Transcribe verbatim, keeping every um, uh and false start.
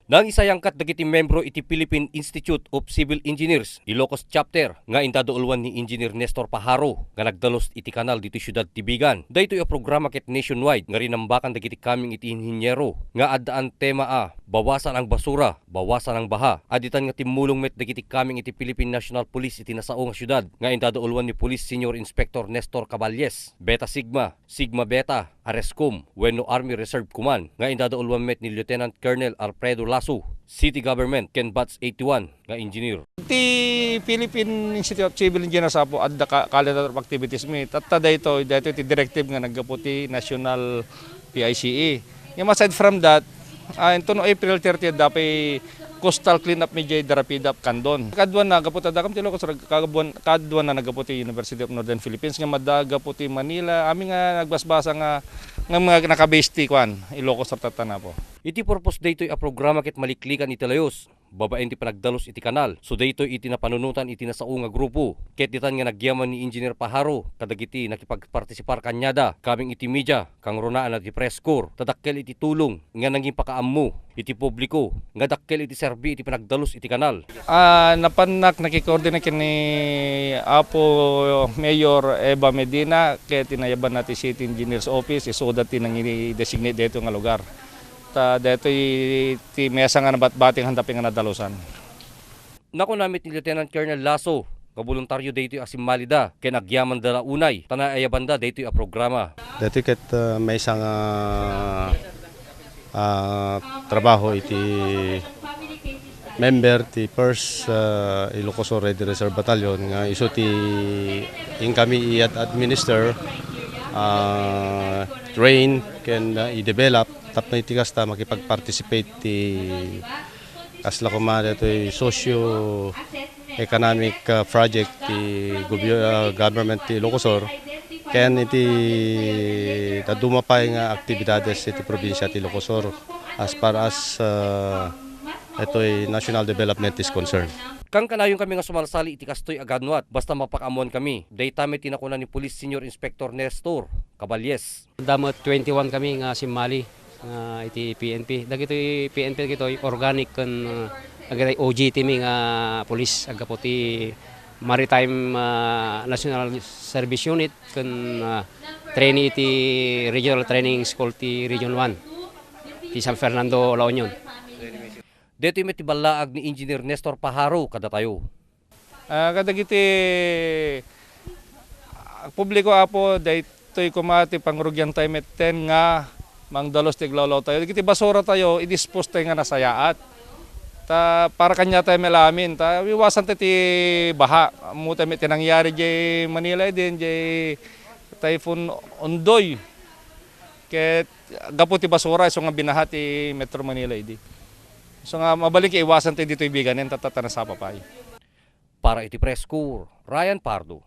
Nangisayangkat dagiti membro iti Philippine Institute of Civil Engineers, Ilocos Chapter, nga indadauluan ni Engineer Nestor Pajaro nga nagdalus iti kanal ditoy siudad ti Vigan. Daytoy a programa ket nationwide nga rinambakan dagiti kameng iti inhiniero nga addaan tema a "Bawasan ang basura, bawasan ang baha." Additan nga timmulong met dagiti kameng iti Philippine National Police iti nasao nga siudad nga indadauluan ni Police Senior Inspector Nestor Caballes, Beta Sigma, Sigma Beta, Arescom, wenno Army Reserve Command, nga indadauluan met ni Lieutenant Colonel Alfredo Lasso, City Government, ken Batch eighty-one nga engineer. Ti Philippine Institute of Civil Engineers apo, adda ka-, calendar of activities mi. Tatta daytoy, daytoy ti directive nga naggapu ti National P I C E. Ngem aside from that, ah, inton April thirty, adda pay coastal cleanup mi jay Darapida, Candon. Kaduana, gapu ta dakam ti Ilocos Sur, kaduan-, kaduana, naggapu ti University of Northern Philippines, nga madda gapu ti Manila. Amin nga nagbasbasa nga, nga mga nakabase ti kuan, Ilocos Sur tatta apo. Iti purpose daytoy a programa ket maliklikan iti layus babaen ti panagdalus iti kanal. So daytoy iti napanunotan iti nasao nga grupo. Ket ditan nga nagyaman ni Engineer Pajaro kadagiti nakipagpartisipar kaniada, kameng iti media, kangrunaanna ti press corps, ta dakkel iti tulong nga nangimpakaammo iti publiko nga dakkel iti serbi iti panagdalus iti kanal. Ah, napannak nakikoordinate ken ni Apo Mayor Eva Medina ket inayabanna ti City Engineers Office, isuda ti nangidesignate daytoy nga lugar. Ta daytoy ti mesa nga nabatbati nga haanda pay nga nadalusan. Nakuna met ni Lieutenant Colonel Lasso nga boluntario daytoy a simmalida ken agyamanda la unay ta naayabanda daytoy a programa. Daytoy ket, ah, maysa nga, ah, trabaho iti member ti First, ah, Ilocos Sur Ready Reserve Battalion nga isu ti inkami i-ad-, administer, ah, train ken, ah, i-develop tapno iti kasta makipag-participate ti kasla koma daytoy socio-economic, ah, project ti gobie-, ah, government ti Ilocos Sur ken iti dadduma pay nga aktibidades iti probinsia ti Ilocos Sur as far as, ah, daytoy national development is concerned. Kankanayon kami nga sumalsali iti kastoy a ganwat basta mapakaammoan kami. Dayta met ti nakuna ni Police Senior Inspector Nestor Caballes. Adda met twenty-one kami nga simmali nga iti P N P. Dagitoy P N P dagitoy organic ken, ah, dagitoy O G T mi nga pulis, aggapu ti Maritime, ah, National Service Unit ken, ah, trainee iti Regional Training School ti Region one, ti San Fernando, La Union. Daytoy met ti ballaag ni Engineer Nestor Pajaro kadatayo. Ah, kadagiti, ah, publiko, Apo, daytoy koma ti pangrugiantayo metten nga mangdalus ti iglawlawtayo. Dagiti basuratayo, i-dispose tayo nga nasayaat. Ta para kaniatayo met amin, ta iwasantayo ti baha. Ammotayo met ti nangyari jay Manila idi, jay Typhoon Ondoy. Ket gapu ti basura, isu nga binaha ti Metro Manila idi. Isu nga mabalin ket iwasantayo ditoy Vigan, ta, ta, ta nasapa pay. Para iti Press Corps, Ryan Pardo.